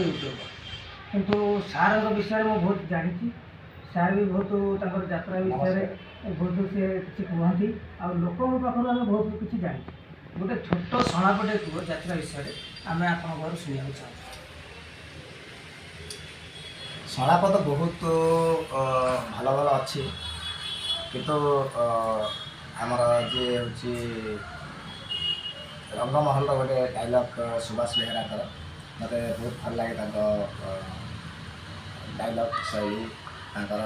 ୟୁଟ୍ୟୁବର। କିନ୍ତୁ ସାର୍ଙ୍କ ବିଷୟରେ ମୁଁ ବହୁତ ଜାଣିଛି। ସାର୍ ବି ବହୁତ ତାଙ୍କର ଯାତ୍ରା ବିଷୟରେ ବହୁତ ସେ କିଛି କୁହନ୍ତି ଆଉ ଲୋକଙ୍କ ପାଖରୁ ଆମେ ବହୁତ କିଛି ଜାଣିଛୁ। ଗୋଟେ ଛୋଟ ସଂଳାପଟେ କୁହ ଯାତ୍ରା ବିଷୟରେ, ଆମେ ଆପଣଙ୍କ ଘରୁ ଶୁଣିବାକୁ ଚାହୁଁଛୁ। ସଂଳାପ ତ ବହୁତ ଭଲ ଭଲ ଅଛି, କିନ୍ତୁ ଆମର ଯିଏ ହେଉଛି ରଙ୍ଗମହଲର ଗୋଟେ ଡାଇଲଗ୍, ସୁଭାଷ ବେହେରାଙ୍କର, ମୋତେ ବହୁତ ଭଲ ଲାଗେ ତାଙ୍କ ଡାଇଲଗ୍ ଶୈଳୀ, ତାଙ୍କର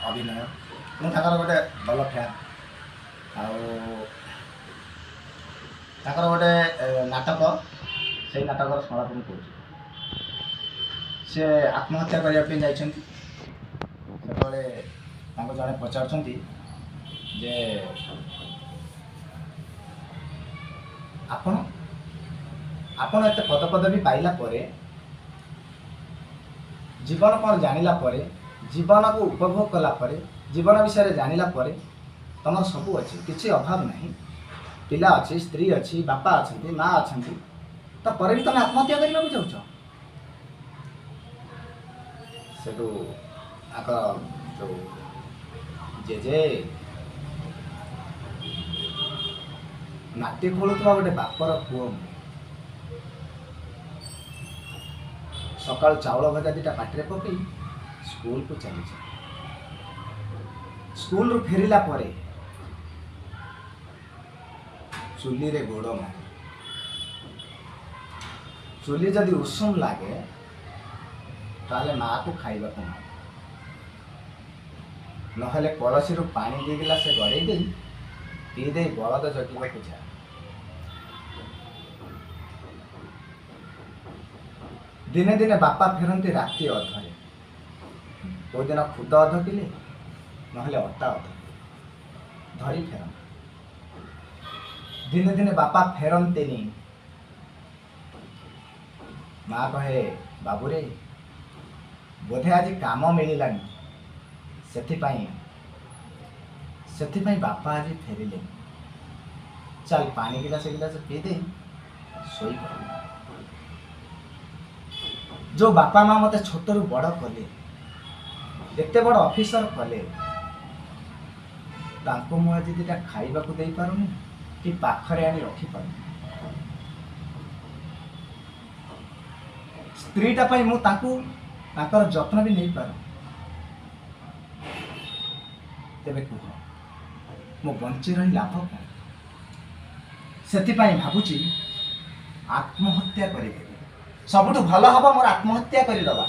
ଅଭିନୟ। ମୁଁ ତାଙ୍କର ଗୋଟେ ଭଲ ଫ୍ୟାନ୍। ଆଉ ତାଙ୍କର ଗୋଟେ ନାଟକ, ସେଇ ନାଟକର ସଂଳାପ ମୁଁ କହୁଛି। ସେ ଆତ୍ମହତ୍ୟା କରିବା ପାଇଁ ଯାଇଛନ୍ତି। ସେତେବେଳେ ତାଙ୍କୁ ଜଣେ ପଚାରୁଛନ୍ତି ଯେ ଆପଣ ଆପଣ ଏତେ ପଦପଦବୀ ପାଇଲା ପରେ, ଜୀବନ କ'ଣ ଜାଣିଲା ପରେ, ଜୀବନକୁ ଉପଭୋଗ କଲା ପରେ, ଜୀବନ ବିଷୟରେ ଜାଣିଲା ପରେ, ତମର ସବୁ ଅଛି, କିଛି ଅଭାବ ନାହିଁ, ପିଲା ଅଛି, ସ୍ତ୍ରୀ ଅଛି, ବାପା ଅଛନ୍ତି, ମା ଅଛନ୍ତି, ତାପରେ ବି ତମେ ଆତ୍ମହତ୍ୟା କରିବାକୁ ଯାଉଛ? ସେଠୁ ତାଙ୍କ ଯେଉଁ ଜେଜେ, ମାଟି ଖୋଳୁଥିବା ଗୋଟେ ବାପର ପୁଅ ମୁଁ, ସକାଳୁ ଚାଉଳ ଭଜା ଦୁଇଟା ପାଟିରେ ପକେଇ ସ୍କୁଲକୁ ଚାଲିଛି। ସ୍କୁଲରୁ ଫେରିଲା ପରେ ଚୁଲିରେ ଗୋଡ଼ ମାରେ। ଚୁଲି ଯଦି ଉଷୁମ ଲାଗେ, ତାହେଲେ ମାଆକୁ ଖାଇବାକୁ ମାଗେ, ନହେଲେ କଳସୀରୁ ପାଣି ଦୁଇ ଗିଲାସ ଗଡ଼େଇ ଦେଇ ପିଇ ଦେଇ ବଳଦ ଜଗିବାକୁ ଯାଏ। ଦିନେ ଦିନେ ବାପା ଫେରନ୍ତି ରାତି ଅଧରେ। କୋଉଦିନ ଖୁଦ ଅଧ କିଲେ, ନହେଲେ ଅଟା ଅଧ କିଲେ ଧରି ଫେରନ୍ତି। ଦିନେ ଦିନେ ବାପା ଫେରନ୍ତିନି। ମା କହେ, "ବାବୁରେ, ବୋଧେ ଆଜି କାମ ମିଳିଲାନି, ସେଥିପାଇଁ ସେଥିପାଇଁ ବାପା ଆଜି ଫେରିଲେନି। ଚାଲ, ପାଣି ଗିଲାସ ଗିଲାସ ପିଇଦେଇ ଶୋଇପଡ଼ିବୁ।" ଯୋଉ ବାପା ମା ମୋତେ ଛୋଟରୁ ବଡ଼ କଲେ, ଏତେ ବଡ଼ ଅଫିସର କଲେ, ତାଙ୍କୁ ମୁଁ ଆଜି ଦିଟା ଖାଇବାକୁ ଦେଇପାରୁନି କି ପାଖରେ ଆଣି ରଖିପାରୁନି। ସ୍ତ୍ରୀଟା ପାଇଁ ମୁଁ ତାଙ୍କୁ ତାଙ୍କର ଯତ୍ନ ବି ନେଇପାରୁନି। ତେବେ କୁହ, ମୁଁ ବଞ୍ଚି ରହି ଲାଭ କ'ଣ? ସେଥିପାଇଁ ଭାବୁଛି ଆତ୍ମହତ୍ୟା କରିଦେବି। ସବୁଠୁ ଭଲ ହବ ମୋର ଆତ୍ମହତ୍ୟା କରିଦେବା।